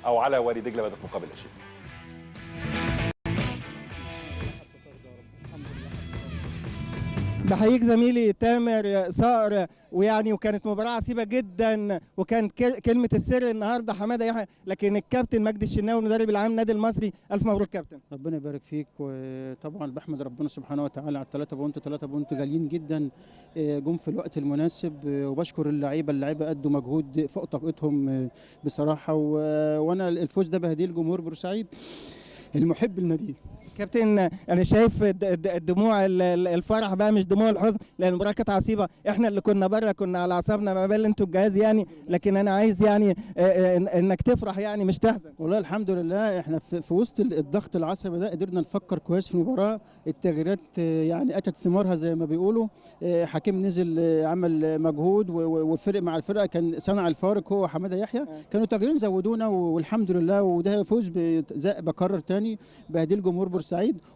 او على وادي دجله بهدف مقابل لا شيء. بحييك زميلي تامر صقر، ويعني وكانت مباراة عصيبة جدا، وكانت كلمة السر النهارده حمادة يحيى، لكن الكابتن مجدي الشناوي المدرب العام النادي المصري، ألف مبروك كابتن. ربنا يبارك فيك، وطبعا بحمد ربنا سبحانه وتعالى على 3 point، 3 point غاليين جدا جم في الوقت المناسب، وبشكر اللعيبة أدوا مجهود فوق طاقتهم بصراحة، وأنا الفوز ده بهديه لجمهور بورسعيد المحب للنادي. كابتن انا شايف الدموع الفرح بقى مش دموع الحزن، لان المباراة كانت عصيبة، احنا اللي كنا بره كنا على اعصابنا، ما بال انتوا الجهاز يعني، لكن انا عايز يعني انك تفرح يعني مش تحزن. والله الحمد لله احنا في وسط الضغط العصبي ده قدرنا نفكر كويس في المباراة، التغييرات يعني اتت ثمارها زي ما بيقولوا، حكيم نزل عمل مجهود وفرق مع الفرقة، كان صنع الفارق هو حمادة يحيى، كانوا تغييرين زودونا والحمد لله، وده فوز بكرر تاني بهديه الجمهور بورسعيد،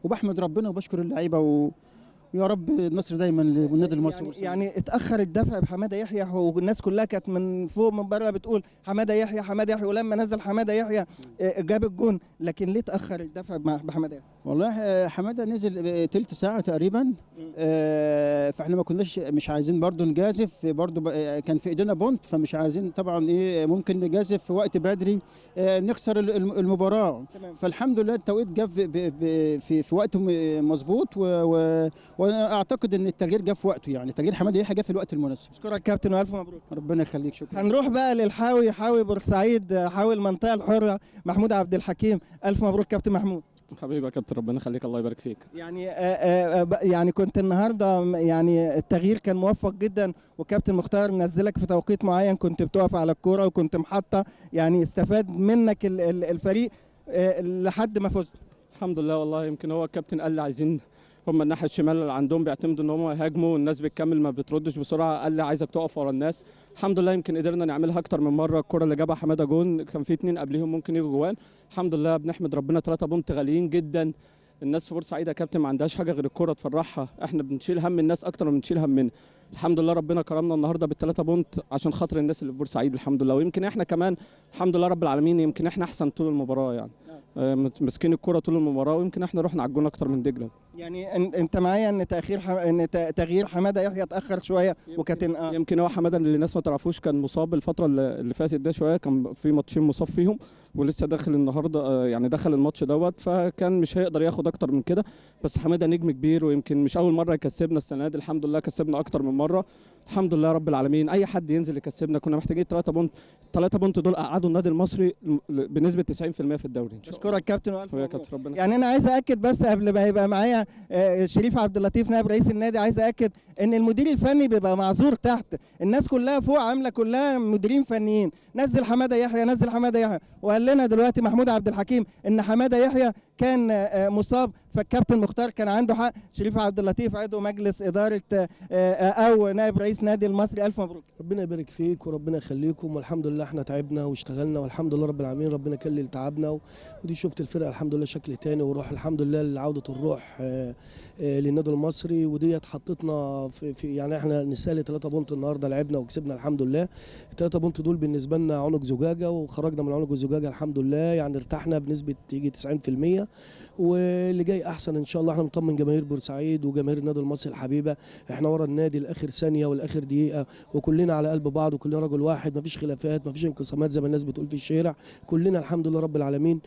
وبحمد ربنا وبشكر اللعيبة ويا رب النصر دايما للنادي المصري. يعني اتاخر الدفع بحماده يحيى، والناس كلها كانت من فوق من بره بتقول حمادة يحيى حمادة يحيى، ولما نزل حمادة يحيى جاب الجون، لكن ليه اتاخر الدفع بحماده يحيى؟ والله حمادة نزل تلت ساعة تقريبا، فاحنا ما كناش مش عايزين برضو نجازف، برضو كان في ايدينا point، فمش عايزين طبعا ايه ممكن نجازف في وقت بدري نخسر المباراة. فالحمد لله التوقيت جه في وقت مظبوط، وانا اعتقد ان التغيير جه في وقته، يعني تغيير حمادة يحيى جه في الوقت المناسب. اشكرك كابتن والف مبروك. ربنا يخليك، شكرا. هنروح بقى للحاوي، حاوي بورسعيد، حاوي المنطقة الحرة، محمود عبد الحكيم، الف مبروك كابتن محمود. حبيبي يا كابتن، ربنا يخليك، الله يبارك فيك. يعني يعني كنت النهارده يعني التغيير كان موفق جدا، وكابتن مختار نزلك في توقيت معين، كنت بتقف على الكورة وكنت محطة، يعني استفاد منك الفريق لحد ما فزت. الحمد لله. والله يمكن هو الكابتن قال لي عايزين هم الناحية الشمال اللي عندهم بيعتمدوا ان هم يهاجموا والناس بتكمل ما بتردش بسرعة، قال لي عايزك تقف ورا الناس. الحمد لله يمكن قدرنا نعملها اكتر من مرة. الكره اللي جابها حمادة جون، كان في 2 قبليهم ممكن يجوا جوان. الحمد لله بنحمد ربنا، 3 point غاليين جدا. الناس في بورسعيد يا كابتن ما عندهاش حاجة غير الكره تفرحها، احنا بنشيل هم الناس اكتر ما بنشيل همنا. الحمد لله ربنا كرمنا النهارده بال3 point عشان خاطر الناس اللي في بورسعيد، الحمد لله. ويمكن احنا كمان الحمد لله رب العالمين، يمكن احنا احسن طول المباراة، يعني ماسكين الكره طول المباراة، ويمكن احنا رحنا على الجون اكتر من دجله. يعني انت معايا ان تغيير حمادة يحيى اتاخر شوية، وكانت يمكن هو حمادة اللي الناس ما تعرفوش كان مصاب الفترة اللي فاتت ده شوية، كان في ماتشين مصاب فيهم، ولسه داخل النهارده، يعني دخل الماتش دوت، فكان مش هيقدر ياخد اكتر من كده. بس حمادة نجم كبير، ويمكن مش اول مرة يكسبنا السنة دي، الحمد لله كسبنا اكتر من مرة، الحمد لله رب العالمين. اي حد ينزل يكسبنا، كنا محتاجين 3 point، 3 point دول قعدوا النادي المصري بنسبة 90% في الدوري ان شاء الله. اشكرك كابتن والف مبروك. يعني انا عايز اكد بس قبل ما يبقى معايا شريف عبد اللطيف نائب رئيس النادي، عايز اكد ان المدير الفني بيبقى معذور تحت، الناس كلها فوق عامله كلها مديرين فنيين، نزل حمادة يحيى نزل حمادة يحيى، وقال لنا دلوقتي محمود عبد الحكيم ان حمادة يحيى كان مصاب، فالكابتن مختار كان عنده حق. شريف عبد اللطيف عضو مجلس ادارة او نائب رئيس نادي المصري، الف مبروك. ربنا يبارك فيك وربنا يخليكم، والحمد لله احنا تعبنا واشتغلنا والحمد لله رب العالمين، ربنا كلل تعبنا، ودي شفت الفرقة الحمد لله شكل تاني وروح، الحمد لله لعودة الروح للنادي المصري، وديت حطتنا في يعني احنا نستاهل 3 point النهارده، لعبنا وكسبنا الحمد لله. 3 point دول بالنسبة لنا عنق زجاجة، وخرجنا من عنق الزجاجة الحمد لله، يعني ارتحنا بنسبة تيجي 90%، واللي جاي احسن ان شاء الله. احنا نطمن جماهير بورسعيد وجماهير النادي المصري الحبيبة، احنا ورا النادي لاخر ثانية ولاخر دقيقة، وكلنا على قلب بعض، وكلنا رجل واحد، مفيش خلافات مفيش انقسامات زي ما الناس بتقول في الشارع، كلنا الحمد لله رب العالمين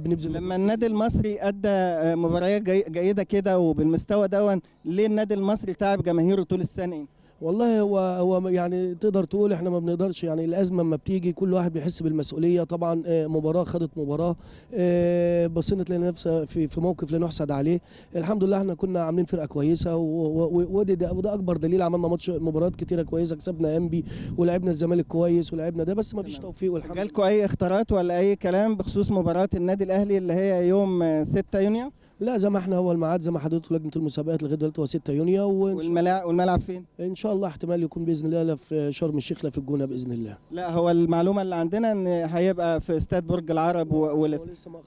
بنبذل. لما النادي المصري ادى مباريات جيدة كده وبالمستوى دون، ليه النادي المصري تعب جماهيره طول السنة؟ والله هو يعني تقدر تقول احنا ما بنقدرش، يعني الازمة لما بتيجي كل واحد بيحس بالمسؤولية طبعا. مباراة خدت مباراة، بصينا تلاقي نفسنا في موقف لا نحسد عليه. الحمد لله احنا كنا عاملين فرقه كويسة، وده اكبر دليل، عملنا ماتش مباريات كتيرة كويسة، كسبنا انبي ولعبنا الزمالك كويس ولعبنا ده، بس ما فيش توفيق والحمد لله. جالكوا اي اختراعات ولا اي كلام بخصوص مباراة النادي الاهلي اللي هي يوم 6 يونيو؟ لا زي ما احنا، هو الميعاد زي ما حضرتك لجنة المسابقات لغاية دلوقتي هو 6 يونيو. والملعب فين؟ ان شاء الله احتمال يكون باذن الله لا في شرم الشيخ لا في الجونه باذن الله. لا هو المعلومة اللي عندنا ان هيبقى في استاد برج العرب ولسه ما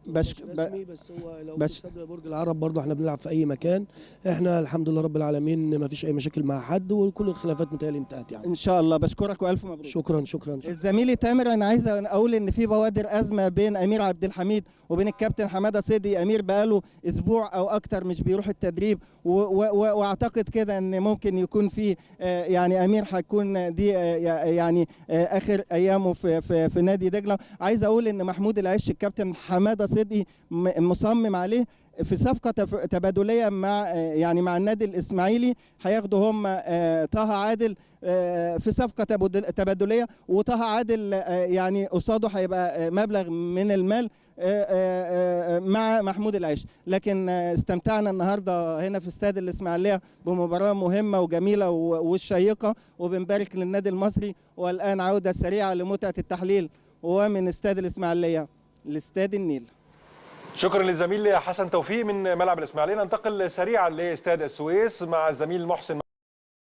رسمي، بس هو لو في استاد برج العرب برضه احنا بنلعب في اي مكان. احنا الحمد لله رب العالمين ما فيش اي مشاكل مع حد، وكل الخلافات متهيألي انتهت يعني. ان شاء الله. بشكرك والف مبروك. شكرا شكرا. الزميلي تامر، انا عايز اقول ان في بوادر ازمة بين امير عبد الحميد وبين الكابتن حمادة صدقي. امير بقاله اسبوع او اكتر مش بيروح التدريب، واعتقد كده ان ممكن يكون في يعني امير هيكون دي يعني اخر ايامه في في, في نادي دجله. عايز اقول ان محمود العش الكابتن حمادة صدقي مصمم عليه في صفقة تبادليه مع يعني مع النادي الاسماعيلي، هياخدوا هم طه عادل في صفقة تبادليه، وطه عادل يعني قصاده هيبقى مبلغ من المال مع محمود العش. لكن استمتعنا النهارده هنا في استاد الاسماعيلية بمباراة مهمة وجميلة والشيقه، وبنبارك للنادي المصري. والان عوده سريعة لمتعه التحليل ومن استاد الاسماعيلية لاستاد النيل. شكرا للزميل حسن توفيق من ملعب الاسماعيلية. ننتقل سريعا لاستاد السويس مع الزميل محسن.